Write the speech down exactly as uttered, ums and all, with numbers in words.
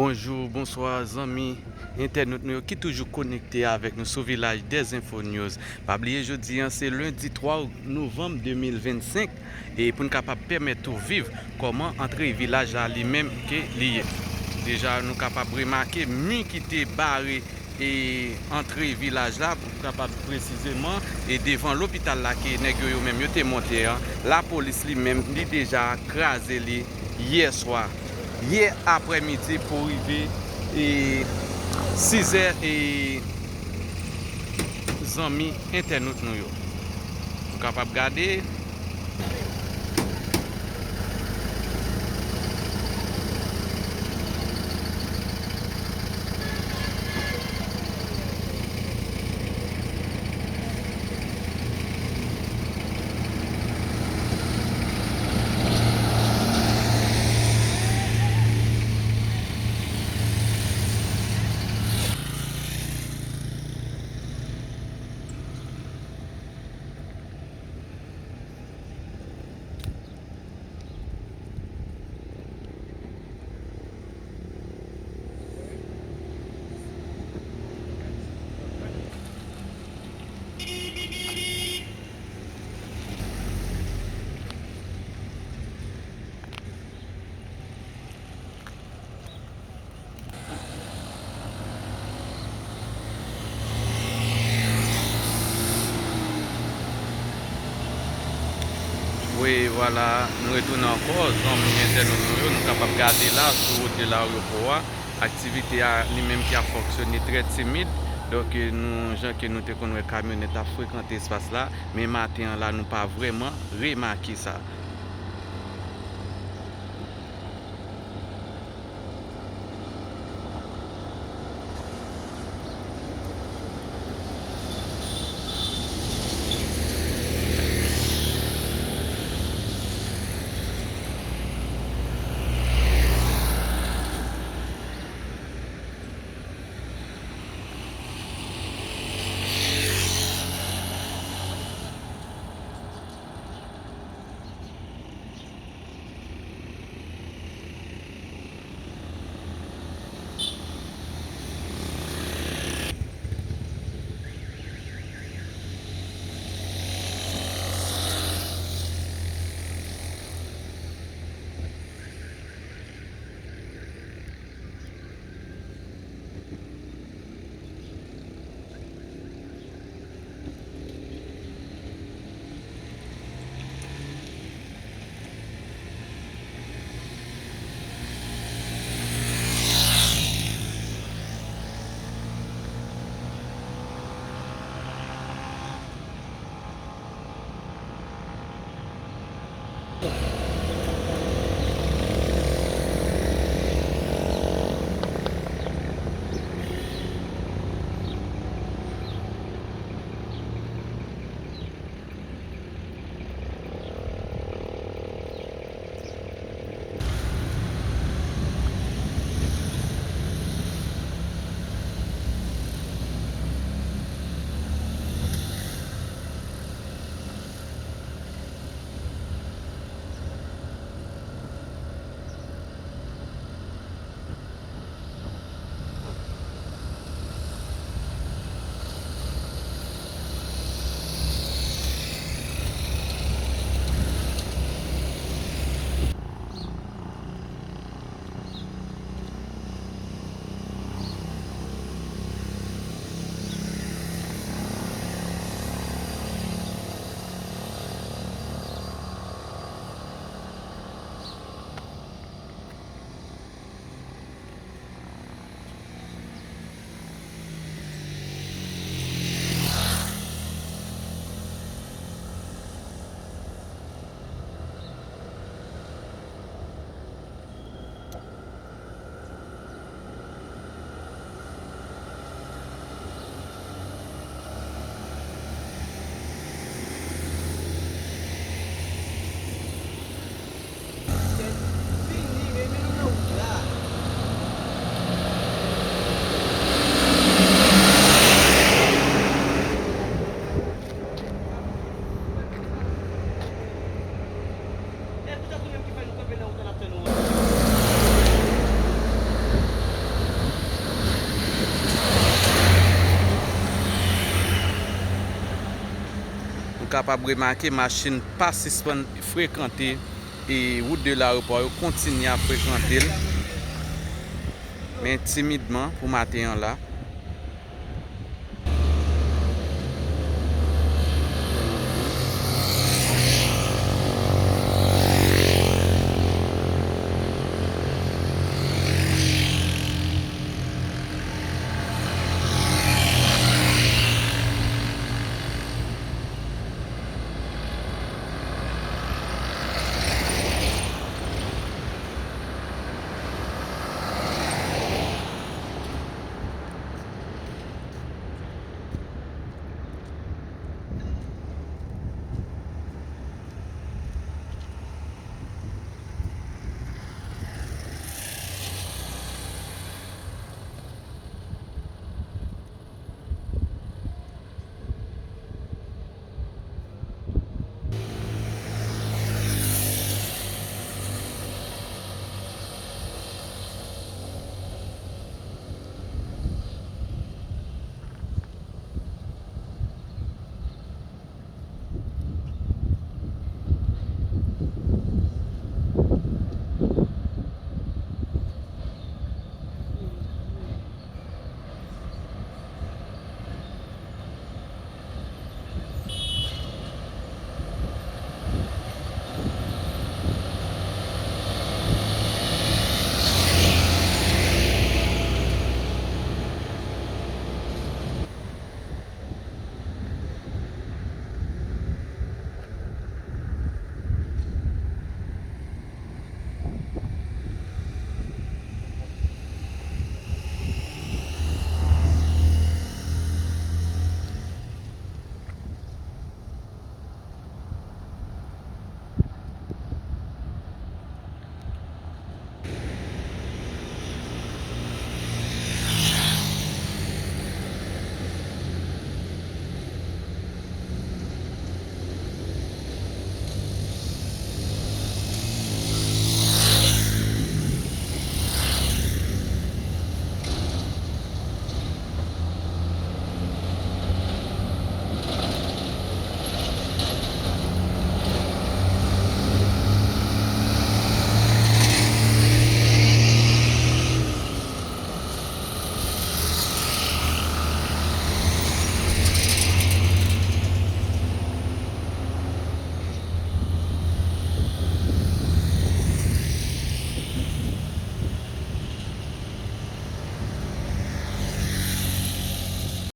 Bonjou, bonswa, zanmi entènot nou yo ki toujou konekte avèk nou sou Vilaj dèz Enfo News. Pa bliye, jodi a, se lendi twa novanm de mil vennsenk. E pou n kapab pèmèt ou viv kòman antre vilaj la li menm ke li ye. Deja, nou kapab remake mi ki te bare e antre vilaj la, pou kapab presizeman, e devan lopital la ke nèg yo, yo menm yo te monte an, lapolis li menm, li deja kraze li yè swa, yè aprèmidi pou rive e sizè e zanmi entènot nou yo. Ou kapab gade. Wi, vwala, nou retounen ankò, zanmi entènot nou yo, nou kapab gade la sou wout de lawopò a, aktivite a li menm ki ap fonksyone trè timid. Donk, nou, jan ke nou te konn wè kamyonèt ap frekante espas la, men maten an la, nou pa vrèman remake sa. kapab remake machin pa sispann frekante e wout de laepò, yo kontinye ap frekante l. Men timidman pou maten an la.